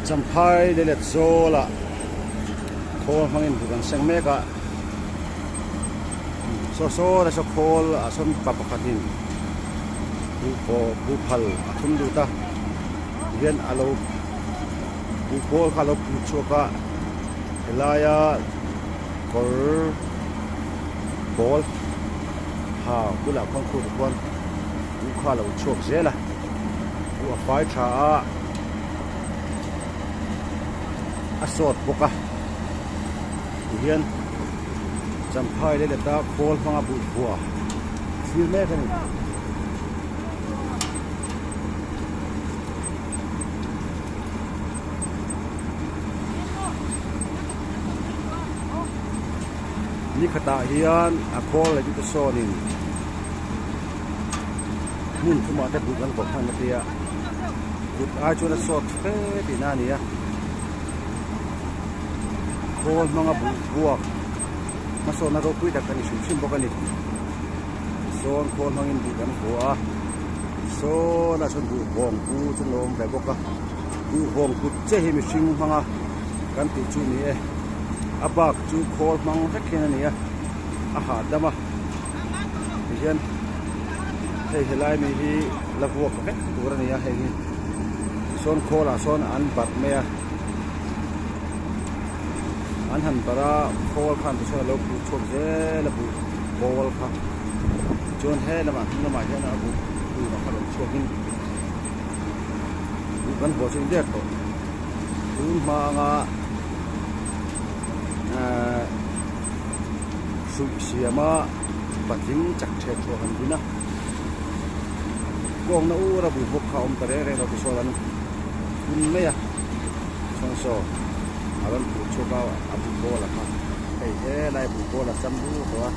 Champhai leilet zawlah khawl hmangin bu kan seng mek a saw saw nasa khawl ah sawn mipa pakhatin buh buhphal a thun lut a tihian a lo buh pawl kha a lo put chhuak a helaia kawr pawl ha bulah khuan khu tikhuan buh kha a lo chhuak zel a buh a fai tha a a sawt bawk a tihian champhai leh leta khawl hmanga buh bua thlir mek a ni. Ni khatah hian a khawl leh tute sawnin hmun thumah te buh kan vawk hman a tia kut ai chuan a sawt fe tihna a ni a khawl hmanga buh buak hmasawnna ropui tak a ni hrim hrim bawk a ni sawn khawl hmangin buh kan vuah a sawnah sawn buh vawng pu chu an lo awm ve bawk a buh vawng kut chiah hi mihring hmanga kan tih chu a ni e a bak chu khawl hmang vek hian a ni a a hahdam a tihian hei helai mi hi la vuak vek tur a ni a hei hi sawn khawl ah sawn an barh mai a an han barh a khawl khan tichuan a lo phuh chhuak zel a buh pawl kha tichuan he lamah hnung lamah hian a buh tur ang kha rawn chhuak in buh kan haw chu a ni der tawh tun hma anga ehh hruih siama patling chak ṭhian chhuah han din a kawngna ura buh bawk kha a awm ta reng reng lo tichuan an phun mai a chuan saw a rawn phuh chhuak a a buh pawl a kha hei helai buh pawl a sam dur tawh a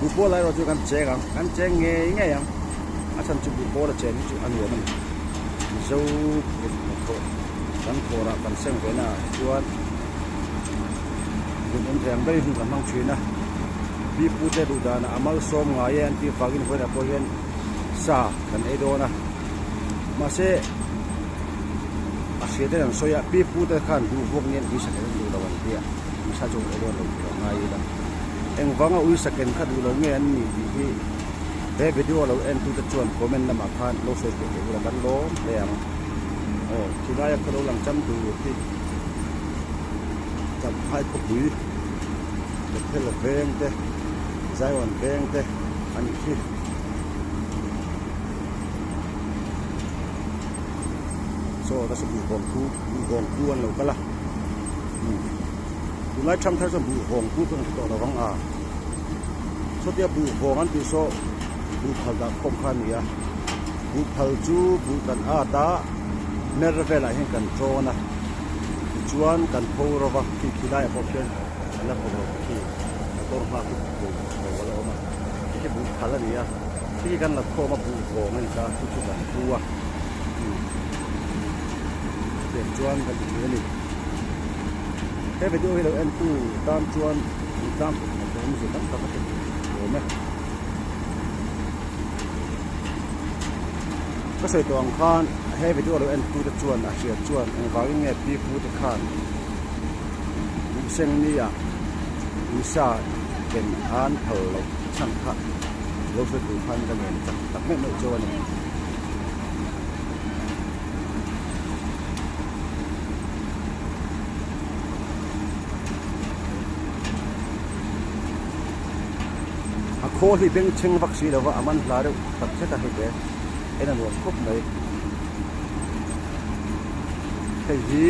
buh pawl erawh chu kan cheng ang kan cheng ngei ngei ang a chhan chu buh pawl a chen hi chu a nuam a ni mizo kut hnathawh kan thawrah kan seng ve naah chuan. Hun awm thei ang ber in hun kan hmang thin a, pi pu te duh danah a malsawm ngai e an tih vangin vawiinah pawh hian sa kan ei dawn a, mahse a hria ten an sawi a, pi pu te khan duh vuak nen ui saken an duh lo an ti a, ui sa chu an ei dawn lo tih a ngai ila, engvanga ui saken kha duh lo nge an nih tih hi he video lo en tute chuan comment lamah khan lo sawi theih theih ula kan lawm hle ang. Aw khilai a khaw lo lang cham tur hi. Champhai khawpui Bethel veng te Zion veng te a nih hi. Saw ta saw buhhawng khu buhhawng khu an lo kal a umm tunlai thang thar chuan buhhawng khu chu an hre tawh lo vang a sawtia buhhawng an tih saw buhphal dah khawm kha a ni a buhphal chu buh kan at a mer velah hian kan tawn a. Tichuan kan pho ro va khi khi laiah pawh khian a la pho ro khi motor hma khi pho ro a la awm a khi khi buh phal a ni a khi khi kan la khawm a buh vawng a ni ta chu chu kan pu a umm chutiang chuan kan ti thin a ni he video hi lo en tu tan chuan tlang kut hnathawh awmzia tam tak a hre thei awm e. Ka sawi tawh ang khan he video lo en tute chuan a hriat chuan engvangin nge pi pu te khan buhseng nia uisa ken an phal loh chhan kha lo hre tur khan ka ngen chak tak meuh meuh chu a ni. A khawl hi bengchheng vak si lova a man hla reuh tak zet a hei te en a nuam khawp mai. Hei hi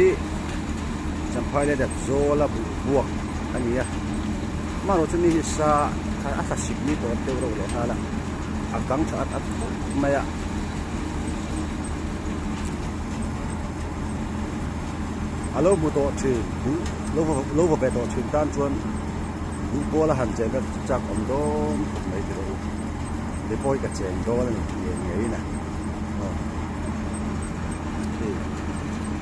Champhai leh Dapzawl a buh buak a ni a, amaherawh chu mi hi sa a thla sik ni tawh deuh reuh leh nghal a, a kang tha at at khawp mai a. A lo hmu tawh thin buh lo va ve tawh thin tan chuan. Duh pawl a han cheng ka chak awm dawn khawp mai tih rawh u. Ni pawh hi ka cheng dawn a ni ngei ngei in a. Aw. Khi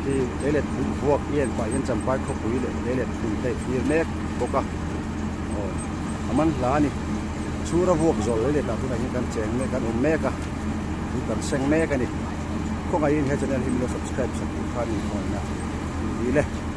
khi leilet buh vuak i en pah hian champai khawpui leh leilet hmun te thlir mek bawk a. Aw. A man hla a ni. Chhur a vuak zawh leilet ah tunah hian kan cheng mek kan awm mek a. Buh kan seng mek a ni. Khawngaihin he channel hi min lo subscribe sak duh khan in khawngaihna. Dil e.